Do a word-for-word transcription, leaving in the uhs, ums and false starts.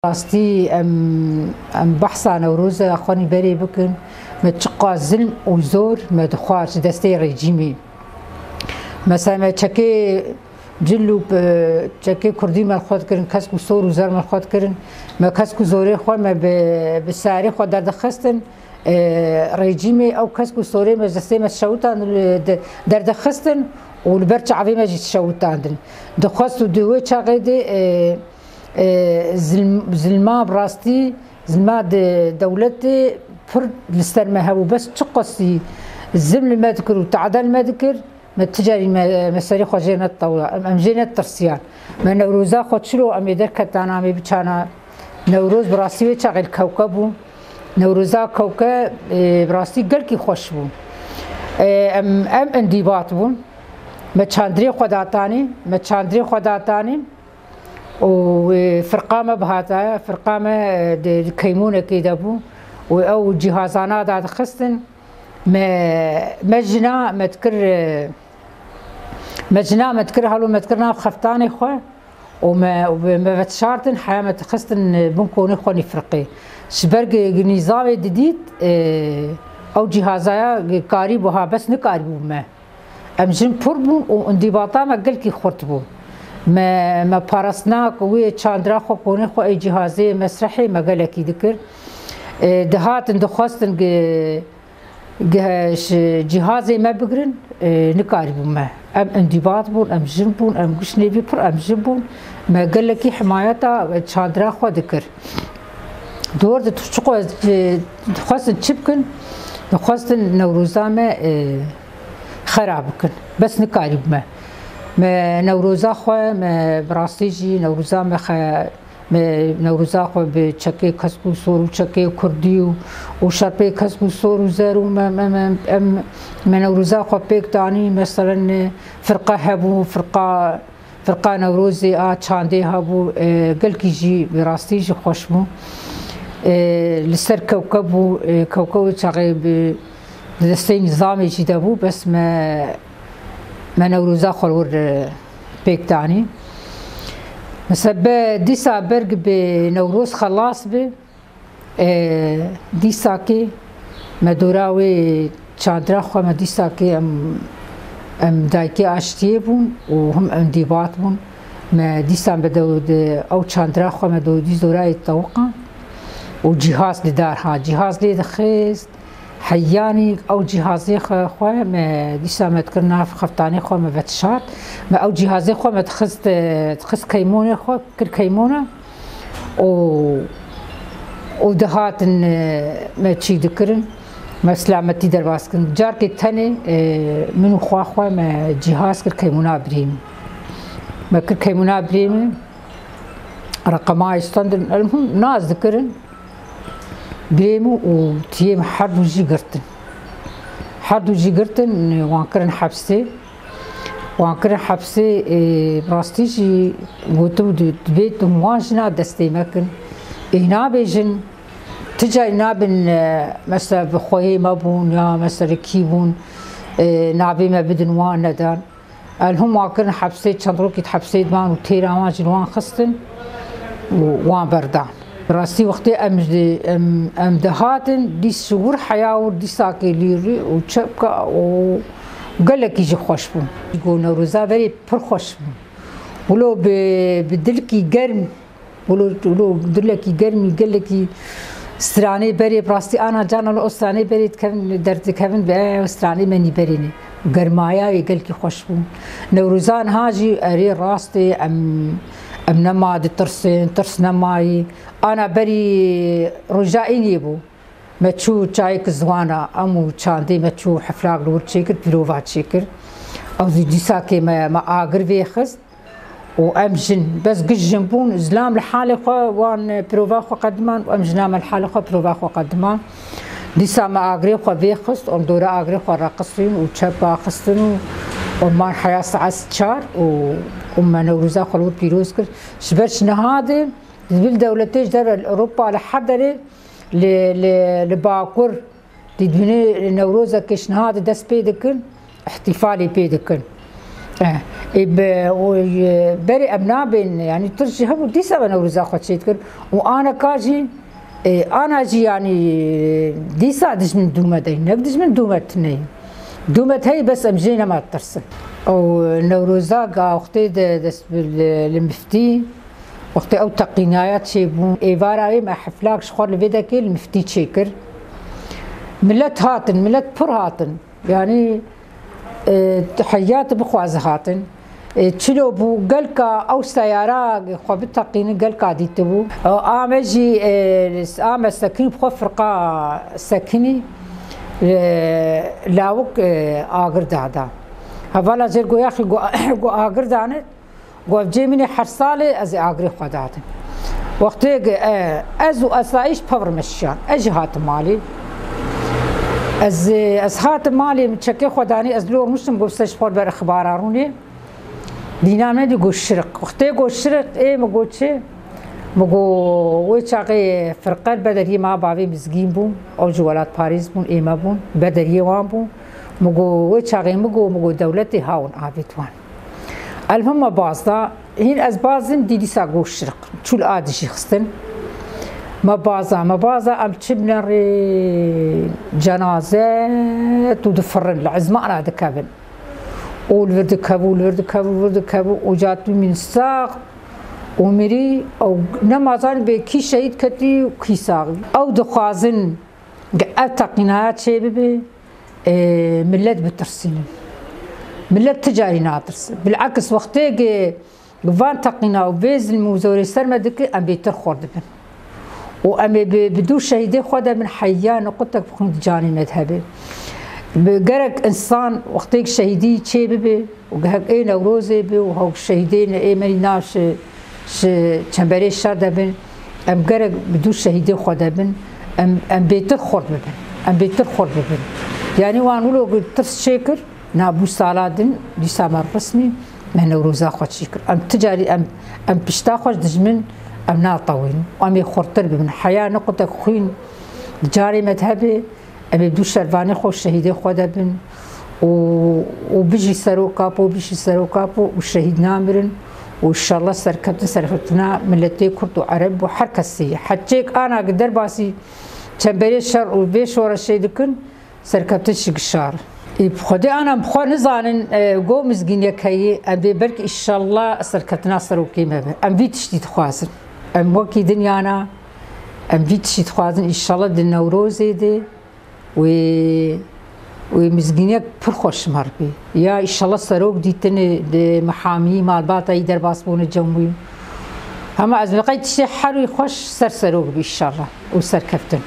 Rastî em, em behsa Newroza xwenî berê bikin, me çiqas zilm û zor me dixwar ji destê rejîmê. Mesela me çekê cil û, e, çekê kurdî me xwe dikirin, kesk û sor û zer me xwe dikirin. Me kesk û zorê xwe me bi, bi serê xwe derdixistin. E, rejîmê ew kesk û sorê me ji destê me şewitandin, e, de, derdixistin û li ber çavê me jî şewitandin. Dixwest û di wê çaxê de, e, e, zilm-, zilma bi rastî, zilma di dewletê pir li ser me hebû. Bes çi qasî zilm li me dikir û te'de li me dikir, me ti carî me, me serê xwe jê netewla. Em, em jê netirsiyan. Me Newroza xwe çilo em ê derketan, em ê biçana. Newroz bi rastî wê çaxê li kewke bû. Newroza kewke, e, bi rastî gelkî xweş bû. E, em, em indîbat bûn. Me çandirê xwe datanî, me çandirê xwe datanî. Û, e, firqa me bihataya, firqa me, e, di, di keymonekê de bû. Û ew cîhazana dadixistin. Me, me jina me dikir, e, me jina me dikir halo me dikir nav xeftanê xwe. Û me, û me, me vedişartin, heya me dixistin bin konê xwe nî firqê. Ji ber gi-, gi nîzavê didît, e, ew cîhazaya gi-, karî buha bes nikarîbû me. Em jin pir bûn û indîbata me gelkî xurt bû. Me, me parastina ku wê çandira xwe konê xwe ê cîhazê mesrehê me gelekî dikir. E, dihatin dixwestin gi-, Ge-, ji cîhazê me bigirin, e, nikarîbûn me. Em îndîbat bûn, em jin bûn, em gişt nêvî pir em jin bûn. Me gelekî himayeta çandira xwe dikir. Dor di tu çiqo, e, dixwestin çi bikin? Dixwestin Newroza me, e, xera bikin. Bes nikarîbû me. Me Newroza xwe, me bi rastî jî Newroza me xe-, Me Newroza xwe bi çekê kesk û sor û çekê kurdî û, û şerpê kesk û sor û zer û me, me, me, em, me Newroza xwe pêk danî. Meselen, e, firqa hebû, firqa, firqa Newrozê a çandê hebû, e, gelkî jî bi rastî jî xweş bû. E, li ser kewke bû, e, kewke wê çaxê bi, di destê nîzamê jî de bû, bes me, me Newroza xwe li wir, e, pêk danî. Mesela be dîsa berg bi Newroz xelas bi, e, dîsakê me dora wê çadira xwe me dîsakê em, em dayikê aştiyê bûn û him em dîbat bûn. Me dîsa me dew-, de ew çandira xwe me dewdî zorayê tewiqan û cîhaz li dar ha. Cîhaz lê dixist, Heyanî ew cîhazê xwe, xwe me dîsa me dikir nav xeftanê xwe me vedişart. Me ew cîhazê xwe me dixist, dixist keymonê xwe, kir keymona û, û dihatin, e, me çî dikirin, me silametî derbas kirin. Carkê tenê, e, min û xwa xwe me cîhaz kir keymona birî min. Me kir keymona birî min, reqema stendin, elmhum nas dikirin. Birê min û tiyê min her du jî girtin. Her du jî girtin, wan kirin hepsê. Wan kirin hepsê, e, rastî jî gotibû di-, dibê tu wan jina destê me kin. Ê nabêjin, ti carî nabin, e, mesela bi xweyê me bûn ya mesela kî bûn, e, navê me bidin wan nedan. Elhum wan kirin hepsê, çend rokî di hepsê diman û têra wan ji wan xistin û wan berdan. Bi rastî wextê em ji, em, em dihatin, dîs ji wir heya wir dîsakê lîrî û çepka û gelekî jî xweş bû. Go Newroza verê pir xweş bû. Wilo bi, bi dilkî germ Wilo, wilo dilekî germî, gelekî stranê berê, bi rastî ana cana li o stranê berê dikevin, derdikevin, be o stranê me nî berê ne. Germaya wê gelkî xweş bû. Newroza niha jî erê rast e, em, em nema ditirsin, tirs nemayî. Ana berî roja înê bû. Me çû çayek ziwana, em û çandê me çû heflak li wir çêkir, pîrova çêkir. Ew zî dîsakê me, me agir vêxist. Û em jin, bes giş jin bûn, zilam li halê xwe, wan, e, pirova xwe qediman û em jina me li halê xwe pirova xwe qediman. Dîsa me agirê xwe vêxist, em dora agirê xwe reqisîn û çep axistin û, û man heya saet çar û, û me Newroza xwe li wir pîroz kir. Ji ber ji niha de, di bil dewletê ji derve li Ewropa li her derê li, li, li Bakur Di dibîne Newrozekê ji niha de dest pê dikin, îhtîfalê pê dikin. Ê, be, o, e, berê em nabên, yanî tirş jî hebû, dîsa be Newroza xwe çêdikir. Û aneka jî, e, ana jî, yanî, dîsa dijmin dûmet ey, nek dijmin dûmet tune ye. Dûmet heye, bes em jê nema tirsin. Ew, e, Newroza ga wextê de dest bi li, li miftî, wextê ew teqînaya çêbû. Êvara wê me heflak ji xwe li vê dekê li miftî çêkir. Milet hatin, milet pir hatin. Yanî, e, heyat bixwaze hatin. E, çilo bû, gelka ew seyara xwe biteqînin, gelka dîtibû. E, ame jî, e, ame sekinî, bi xwe firqa sekinî, e, lawik, e, agir dada. Hevala jêr got, yaxî, got, got agir dane. Got, ev cê min ê, her salê ez ê agirê xwe dadim. Wextê ge, e, ez û esayîş pevr me şiyan. Ez jî hatim malê. Ez, e, ez hatim malê, min çekê xwe danî, ez lor miştim, got, se ji xwe ber ixbara rûnê. Dîna me dî got şiriq. Wextê got şiriq, ê min got çi? Min got, wê çaxê firqel bederiyê ma bavê mizgîn bûn. Ew ji welat Parîs bûn, ê me bûn. Bederiyê wan bûn. Min got, wê çaxê min got, min got, dewletê hawin avêt wan. Elhim me baz da, hîn ez bazim dî dîsa got şiriq. Çûl a dijî xistin. Me baza, me baza, em çi bine rê cenaze tu difirin, li ezmana dikevin. Û li vir dikev, û li vir dikev, û vir dikev, û ca tu mîn sax û mirî, ew nema zanî bê kî şehîd ketî û kî sax. Ew dixwazin ev teqînaya çê bibe, e, millet bitirsînin. Millet ti carî natirsin. Bil'aks wextê ke van teqîna û vê zilm û zorê ser me dike, em bêtir xor dibin. Û em ê bi, bi dû şehîdê xwe de bin heya niqutek bixwin di canê me de hebe. Bi gerek insan wextêk şehîdî çê bibe û gehek ê Newrozê be û hewk şehîdê ne ê me nîna şi, şi çemberê şer de bin, em gerek bi dû şehîdê xwe de bin, em, em bêtir xurt bibin. Em bêtir xurt bibin. Yanî wan wilo tirs çêkir, na bû sala din, dîsa me resmî, me Newroza xwe çêkir. Em ti carî em, em pişta xwe ji dijmin, em natewin. Em ê xurtir bibin. Heya niqutek xwîn di carê me de hebe, em ê bi dû şervanê xwe û şehîdê xwe de bin. Û, û bijî Serok Apo, bijî Serok Apo û şehîd namirin. Û înşallah serkeftin, serkeftina miletê Kurd û Ereb û her kesî. Heçêk ana ki derbasî çemberê şer û vê şoreşê dikin, serkeftin şigişar. Ê, bi Xwedê ana bi xwe nizanin, e, go mizgînek heye, em dê belkî înşallah serkeftina Serokê me be. Em vî tiştî dixwazin. Em wekî dinyana, em vî tiştî dixwazin, înşallah di Newrozê de wê, wê mizgînek pir xweş mer bê. Ya înşallah Serok dîtinê di mihamî malbata yî derbas bûne cem wî. Hema ez miqey tiştê her wî xweş ser Serok bî înşallah û serkeftin.